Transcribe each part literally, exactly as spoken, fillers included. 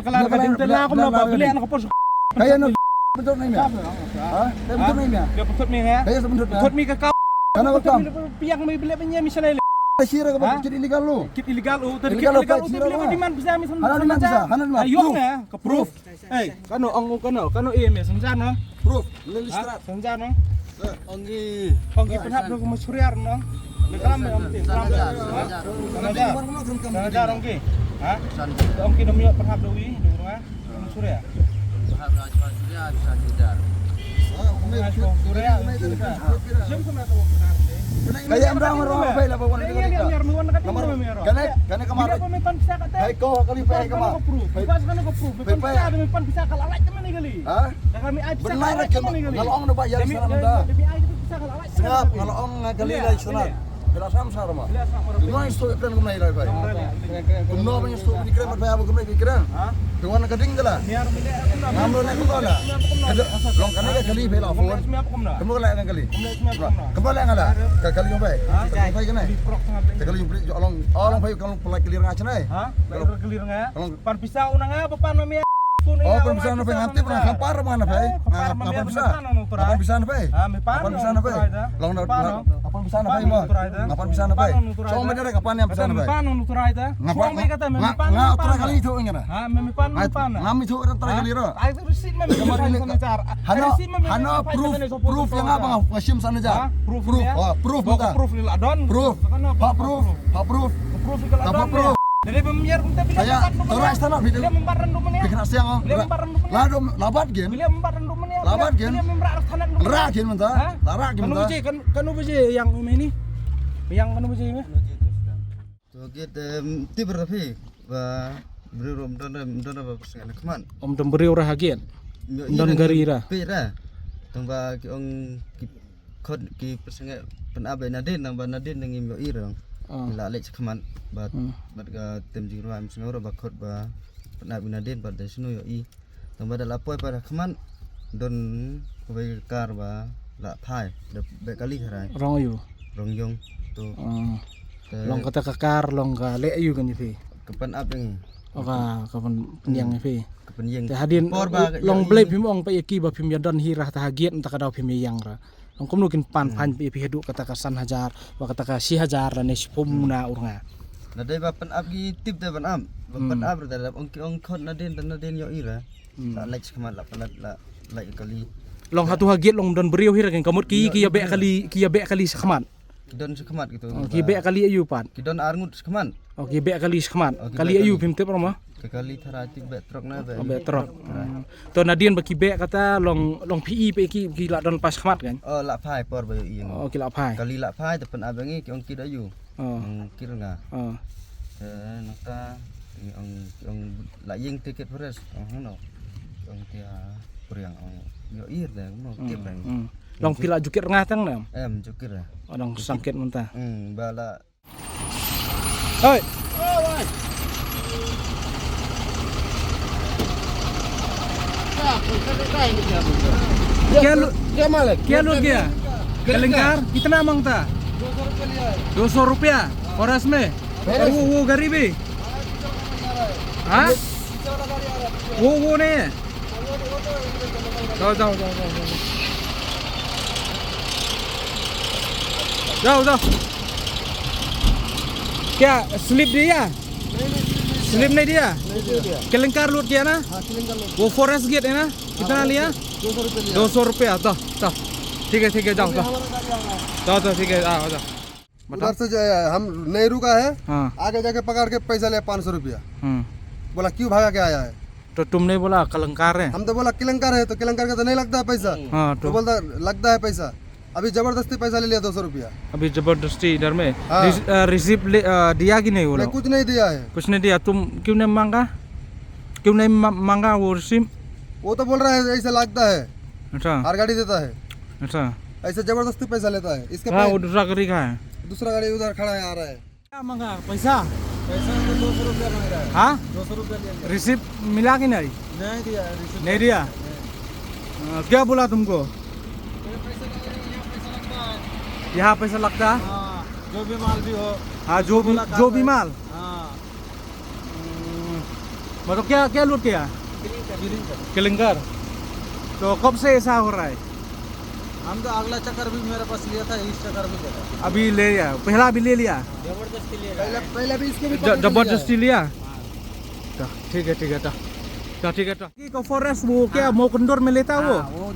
na ka lar ka ding te la kum na ba bele na ka por. Kaya na bentuk ni mia. Ha? Bentuk ni mia. Kaya bentuk ni mia. Kaya bentuk ni mia. Bentuk ni ka kau. Kana ka kam? Piang mi bele benya mi sana le. Sira ka ba kit illegal lu. Kit illegal lu. Tadi kit illegal lu te bele ba demand pisa mi sana. Hana demand pisa. Hana demand. Ayong ya ka proof. Hey, kano ang kano kano iya mi sana sana. Proof. Lili strat. Sana sana. Ong ki, ong ki pynhap da u Masuria no. Ni kalam ni ong ki, kalam ni. Sana jar, sana jar ong ki. Ha? Ong ki nam ïoh pynhap da wi, da u Masuria. Pynhap da Masuria, bisa jar. Masuria. Jom kena tu. Kaya am dang ro bai la ba wan. Kane, kane kamar. Hai ko kali pai kamar. Pai pai. Ha? Benar kan, nga la ong na ba ïa sana mynta. Sngap, nga la ong nga kali la sana. Bila sam sar ma. Kumno ïa sto kren kumno ïa bai. Kumno ba ïa sto ni kren mat bai, kumno ïa kren. Kumno na ka ding kala. Ngam lo ne kumno la. Long kane ka kali bai la phone. Kumno la nga kali. Kumno la nga la. Ka kali bai. Ka bai kane. Ka kali bai long, long bai ka long pala kali nga chane. Kali nga. Pan pisa u na nga ba pan ma mia. Oh, pan pisa na pei, ngam tip na, kham par ma na pei. Kham par ma mia, pan pisa. Pan pisa na pei. Pan pisa na pei. Long na pan pisa na pei ma. Pan pisa na pei. Chong me dere ka pan yang pisa na pei. Pan nang turai ta. Ngapa? Chong me kata me pan. Nga turai kali tu ingat. Ha, me pan, me pan. Ngam itu orang turai kali ro. Ai receipt me. Hana, hana proof, proof yang apa nga shim sana ja. Proof, proof ni la don. Proof. Ha proof, ha proof. Proof ni la don. Proof. Jadi pemiar kita bila. Saya terus sana bila. Bila membar rendu menia. Bila membar rendu menia. Lado labat gen. Bila membar rendu menia. Labat gen. Bila membar rendu menia. Rak gen menta. Rak gen menta. Kan kan ubaje yang ini. Yang kan ubaje ini. To git tip ra phi ba briew ruh ym don, ym don ba pyrsngewthuh khmat. Ym don briew ra ha gate. Ym don gari ra. Phi ra. Tang ba ki ong ki khot ki pyrsngewthuh pynap ïa nadien, tang ba nadien nang im ïohi ra. Ki la leit khmat ba bad ka tem jingrwai ym sngew ra ba khot ba pynap ïa nadien bad da snu ïohi. Tang ba da la poi pat ha khmat don kawei ka kar ba la phai da beh kali harai. Rong aïu? Rong ïong tu. Long kata ka kar long ka leh aïu kane phi? Ka pan ap ïa ngi. Ka ka pynïeng ïa phi. Ka pynïeng. Te hadien long blei phim ong pat ïa ki ba phim ïa don hi ra, te ha gate mynta ka daw phim ïa ïeng ra. Long kumno kin pan phan ïa phi haduh kata ka san hajar, ba kata ka shi hajar lane shiphew muna u rnga. Na dei ba pynap ki tip te ban ap. Ba pynap ra te ong ki ong khot nadien te nadien ïoh i ra. La leit shakhmat la palat la leit kali. Long hato ha gate long don briew hi ra, ka mut ki ki ïa beh kali, ki ïa beh kali shakhmat. Ki don shakhmat kito. Oh, ki beh kali aïu pat? Ki don ar ngut shakhmat. Oh, ki beh kali shakhmat. Kali aïu phim tip ra ma? Ka kali tharai tip beh trok na beh. Oh, beh trok. To nadien ba ki beh kata long long phi i pat ki ki la don pat shakhmat kan? Oh, la phai por ba ïoh i. Oh, ki la phai. Kali la phai te pynap ïa ngi ki ong ki da aïu. Oh. Ong ki rnga. Oh. Te nangta ki ong ki ong la ïeng ticket forest. Ong hangno. Ki ong ki ha Puriang ong ïoh i te kumno tip bang. Long phi la jukit rnga tang na? Em jukit ra. Oh, dang sangkit mynta. Hmm, ba la. Hoi. क्या लूट क्या माल है? क्या लूट गया? कलिंकार। कितना मांगता? दो सौ रुपया। फॉरेस्ट में। और वो वो गरीबी। हाँ। वो वो नहीं है। जाओ जाओ जाओ जाओ जाओ। जाओ जाओ। क्या स्लिप दिया? स्लिप नहीं दिया। कलिंकार लूट किया ना? वो फॉरेस्ट गेट है ना? कितना लिया? दो सौ रुपया। दो सौ रुपया। तो तो ठीक है ठीक है जाओ जाओ। तो तो ठीक है आओ जाओ। उधर से जो है, हम नेहरू का है। हाँ। आगे जाके पकड़ के पैसा ले पाँच सौ रुपया। हम्म। बोला क्यों भागा के आया है? तो तुमने बोला कलंकार है। हम तो बोला किलंकार है, तो किलंकार का तो नहीं लगता है पैसा। हाँ तो तो बोलता लगता है पैसा। अभी जबरदस्ती पैसा ले लिया दो सौ रुपया। अभी जबरदस्ती इधर में। हाँ। रिस- अ, रिसीप्ट ले- अ, दिया कि नहीं वो नहीं, लोग? कुछ नहीं दिया है। कुछ नहीं दिया। तुम क्यों नहीं मांगा? क्यों नहीं मा- मांगा वो रिसीप्ट? वो तो बोल रहा है ऐसा लगता है। अच्छा। हर गाड़ी देता है। अच्छा। ऐसे जबरदस्ती पैसा लेता है इसके हाँ। वो दूसरा गाड़ी का है। दूसरा गाड़ी उधर खड़ा है, आ रहा है। क्या मांगा पैसा? पैसा तो दो सौ रुपया मांग रहा है। हाँ। दो सौ रुपया ले लिया। रिसीप्ट मिला कि नहीं? नहीं दिया रिसीप्ट। नहीं दिया। हाँ, क्या बोला तुमको? यहाँ पैसा लगता है। हाँ, जो भी माल भी हो। हाँ, जो भी जो भी माल। हाँ। मतलब क्या क्या लूट किया? क्लिंकर। तो कब से ऐसा हो रहा है? हम तो अगला चक्कर भी मेरे पास लिया था, इस चक्कर भी लिया था। अभी ले लिया, पहला भी ले लिया। जबरदस्ती ले रहा है। पहले भी इसके भी ज- जबरदस्ती लिया। तो ठीक है ठीक है। तो तो ठीक है। तो ये को फॉरेस्ट वो क्या मोकंदोर में लेता वो? हाँ, वो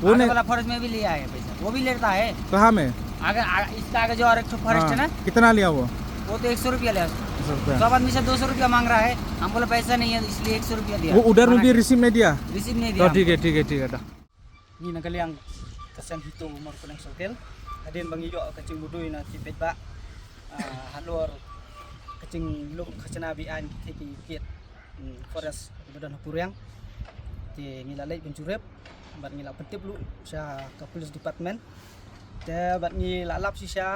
वो आगे नहीं। वाला फॉरेस्ट में भी लिया है पैसा, वो भी लेता है। कहाँ में? आगे आ, इसका आगे जो और एक ठो फॉरेस्ट है ना, कितना लिया वो? वो तो एक सौ रुपया लिया। एक सौ रुपया। सब आदमी से दो सौ रुपया मांग रहा है। हम बोला पैसा नहीं है, इसलिए एक सौ रुपया दिया। वो उधर में भी रिसीव नहीं दिया? रिसीव नहीं दिया। तो ठीक है ठीक है ठीक है। तो ngi na ka liang ka seng Hito Mawryngkneng Circle. Hadien ba ngi ïoh ka jingmudui na ki paidbah, ah, halor ka jinglum khajna be-aiñ ki thei ki kiad, mm, forest ba don ha Puriang. Te ngi la leit ban jurip bad ngi la pyntip ruh sha ka police department. Te bad ngi la lap shisha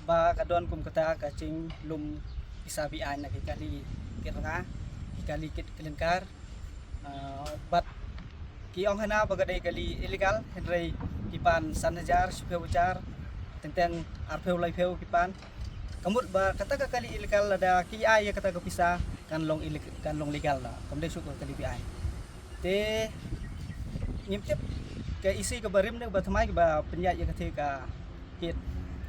ba ka don kum kata ka jinglum pisa be-aiñ na ki kali kiad rnga, ki kali kiad kyllinkar. Ah, bad ki ong hana ba ka dei kali illegal, hynrei ki pan san hajar, shiphew hajar, teng teng arphew laiphew ki pan. Ka mut ba kata ka kali illegal lada ki ai ïa kata ka pisa kan long illegal, kan long legal na. Kam dei shuh ka kali be-aiñ. Te ngim tip ka isi kaba rim ne ba thymmai kaba pynïaid ïa ka thei ka Kiad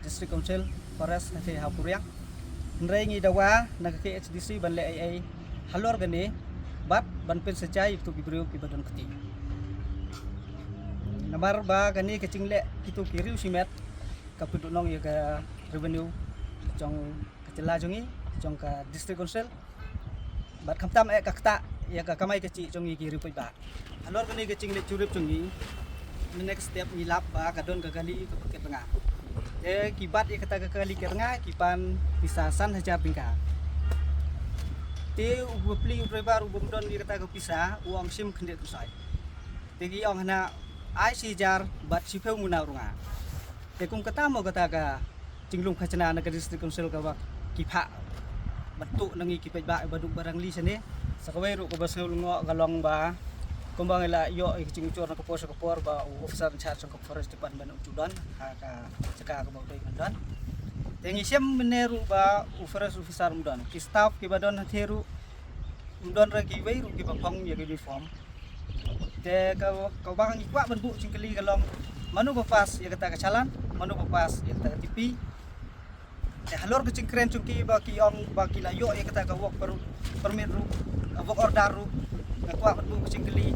District Council Forest na thei ha Puriang. Hynrei ngi dawa na ka K H D C ban leh ei ei halor kane bad ban pynsajai ïa kitu ki briew kiba don kti. Namar ba kane ka jingleh kitu ki riew shimet ka pynduhnong ïa ka revenue jong ka jylla jong ngi, jong ka District Council. Bad khamtam eh ka ktah ïa ka kamai kajih jong ngi ki riew paidbah. Halor kane ka jingleh jurip jong ngi, next step ngi lap ba ka don ka kali kaba kiad rnga. Te ki bat ïa kata ka kali kiad rnga ki pan pisa san hajar tyngka. Te u bapli u driver u bym don ïa kata ka pisa u ong shim khyndiat khuslai. Te ki ong hana ai shi hajar bad shiphew muna u rnga. Te kum kata mo kata ka jinglum khajna na ka District Council kaba ki phah ban tuh na ngi ki paidbah ba duk ba rangli shane. Sa kawei ruh kaba sngewlyngngoh ka long ba kumba ngi la ïoh ïa ka jingujor na ka por sha ka por ba u officer in charge jong ka Forest Department um ju don ha ka jaka kaba u dei ban don. Te ngi shem mynne ruh ba u forest officer um don, ki staff kiba don hatei ruh Ym don re kiwei ruh kiba phong ïa ka uniform. Te ka, kaba ngi kwah ban buh jingkylli ka long, mano ba pass ïa kata ka challan, mano ba pass ïa kata ka tipi. Te halor ka jingkren jong ki ba ki ong ba ki la ïoh ïa kata ka work per-, permit ruh, ka work order ruh. Nga kwah ban buh ka jingkylli,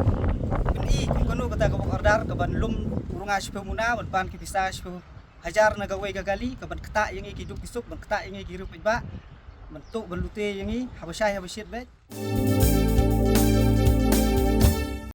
pyn-i kumno kata ka work order kaban lum u rnga shiphew muna, ban pan ki pisa shiphew hajar na kawei ka kali, kaban ktah ïa ngi ki duk ki suk, ban ktah ïa ngi ki riewpaidbah, ban tuh ban lute ïa ngi haba shai haba shit beit.